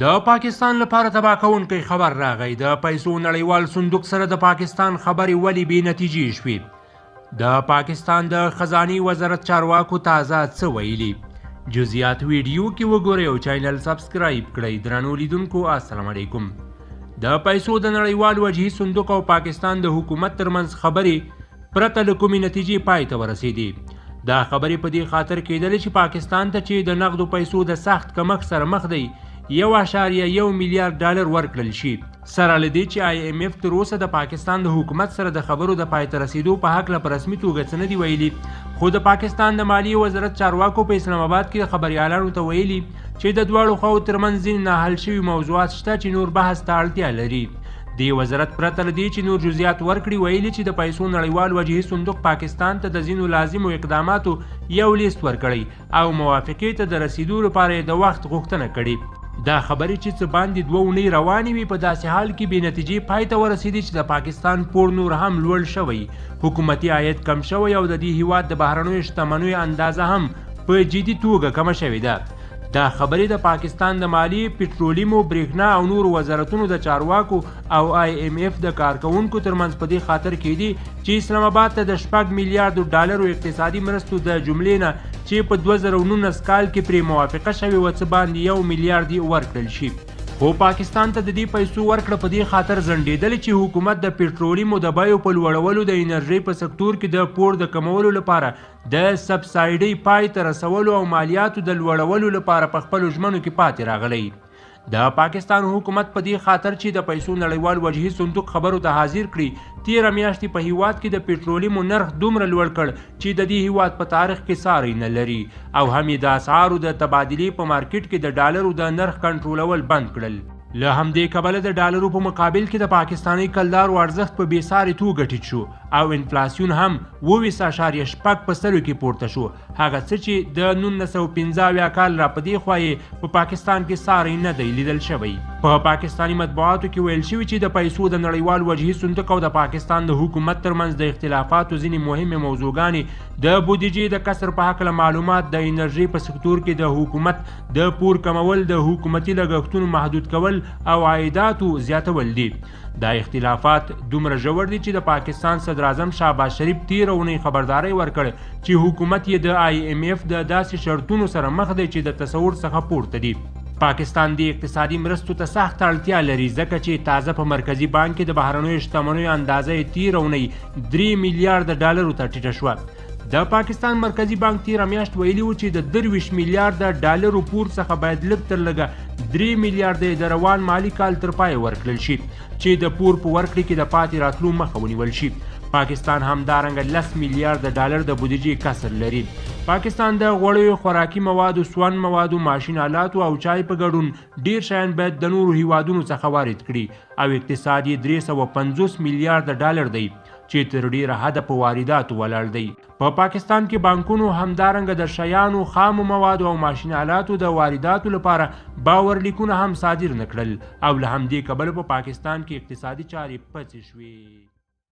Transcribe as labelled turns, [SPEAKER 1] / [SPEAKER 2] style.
[SPEAKER 1] د پاکستان لپاره تباه کوونکی خبر راغی. د پیسو نړیوال صندوق سره د پاکستان خبرې ولې بې نتیجې شوې؟ د پاکستان د خزانې وزارت چارواکو تازه څه ویلي؟ جزئیات ویډیو کې وګورئ او چینل سبسکرایب کړئ. درنو لیدونکو، السلام علیکم. د پیسو د نړیوال وجهي صندوق او پاکستان د حکومت ترمنځ خبرې پرته له کومې نتیجې پای ته ورسېدې. دا خبرې په دې خاطر کېدلې چې پاکستان ته، چې د نغدو پیسو د سخت کمښت سره مخ دی، 1.1 میلیارد ډالر ورکړل شي. سره له دې چې آی ایم ایف تر اوسه د پاکستان د حکومت سره د خبرو د پای ته رسېدو په هکله په رسمي توګه څه نه دي ویلي، خو د پاکستان د مالیې وزارت چارواکو په اسلام آباد کې خبریالانو ته ویلي چې د دواړو خواوو ترمنځ ځینې ناحل شوي موضوعات شته چې نور بحث ته اړتیا لري. دې وزارت پرته له دې چې نور جزئیات ورکړي، ویلي چې د پیسو نړیوال وجهي صندوق پاکستان ته د ځینو لازمو اقداماتو یو لیست ورکړی او موافقې ته د رسېدو لپاره یې د وخت غوښتنه کړې. دا خبرې چې څه باندې 2 اونۍ روانې وي، په داسې حال کې بې نتیجې پای ته ورسېدې چې د پاکستان پور نور هم لوړ شوی، حکومتي عاید کم شوی او د دې هیواد د بهرنیو شتمنیو اندازه هم په جدي توګه کمه شوې ده. دا خبرې د پاکستان د مالیې، پټرولیمو، برېښنا او نورو وزارتونو د چارواکو او آی ایم ایف د کارکوونکو ترمنځ په دې خاطر کېدې چې اسلام آباد ته د 6 میلیاردو ډالرو اقتصادي مرستو د جملې نه، چې په 2019 کال کې پرې موافقه شوې وه، څه باندې 1 میلیارد یې ورکړل شي. خو پاکستان ته د دې پیسو ورکړه په دې خاطر ځنډېدلې چې حکومت د پټرولیمو د بیو په لوړولو، د انرژۍ په سکتور کې د پور د کمولو لپاره د سبسایډۍ پای ته رسولو او مالیاتو د لوړولو لپاره په خپلو ژمنو کې پاتې راغلی. د پاکستان حکومت په دې خاطر چې د پیسو نړیوال وجهي صندوق خبرو ته حاضر کړي، تیره میاشتې په هیواد کې د پټرولیمو نرخ دومره لوړ کړ چې د دې هیواد په تاریخ کې ساری نه لري، او هم یې د اسعارو د تبادلې په مارکیټ کې د ډالرو د نرخ کنټرولول بند کړل. له همدې کبله د ډالرو په مقابل کې د پاکستاني کلدارو ارزښت په بې ساري توګه ټیټ شو او انفلاسیون هم 27.6 په سلو کې پورته شو، هغه څه چې د 1975 کال را په دې خوا یې په پاکستان کې ساری نه دی لیدل شوی. په پاکستاني مطبوعاتو کې ویل شوي چې د پیسو د نړیوال وجهي صندوق او د پاکستان د حکومت ترمنځ د اختلافاتو ځینې مهمې موضوعګانې د بودیجې د کسر په هکله معلومات، د انرژۍ په سکتور کې د حکومت د پور کمول، د حکومتي لګښتونو محدود کول او عایداتو زیاتول دي. دا اختلافات دومره ژور دي چې د پاکستان صدراعظم شهباز شریف تیره اونۍ خبرداری ورکړ چې حکومت یې د آی ایم ایف د داسې شرطونو سره مخ دی چې د تصور څخه پورته دي. پاکستان دې اقتصادي مرستو ته سخته اړتیا لري، ځکه چې تازه په مرکزي بانک کې د بهرنیو شتمنیو اندازه یې تیره اونۍ 3 میلیارد ډالرو ته ټیټه شوه. د پاکستان مرکزي بانک تیره میاشت ویلي و چې د 23 میلیارد ډالرو پور څخه باید لږ تر لږه 3 میلیارد یې د روان مالي کال تر پایه ورکړل شي، چې د پور په ورکړې کې د پاتې راتلو مخه ونیول شي. پاکستان همدارنګه 10 میلیارد ډالر د بودیجې کسر لري. پاکستان د غوړیو، خوراکي موادو، سون موادو، ماشین آلاتو او چای په ګډون ډیر شیان باید د نورو هیوادونو څخه وارد کړي او اقتصاد یې 350 میلیارد ډالر دی چې تر ډیره حده په وارداتو ولاړ دی. په پاکستان کې بانکونو همدارنګه د شیانو، خامو موادو او ماشین آلاتو د وارداتو لپاره باورلیکونه هم صادر نه کړل او له همدې کبله په پاکستان کې اقتصادي چارې پڅې شوې.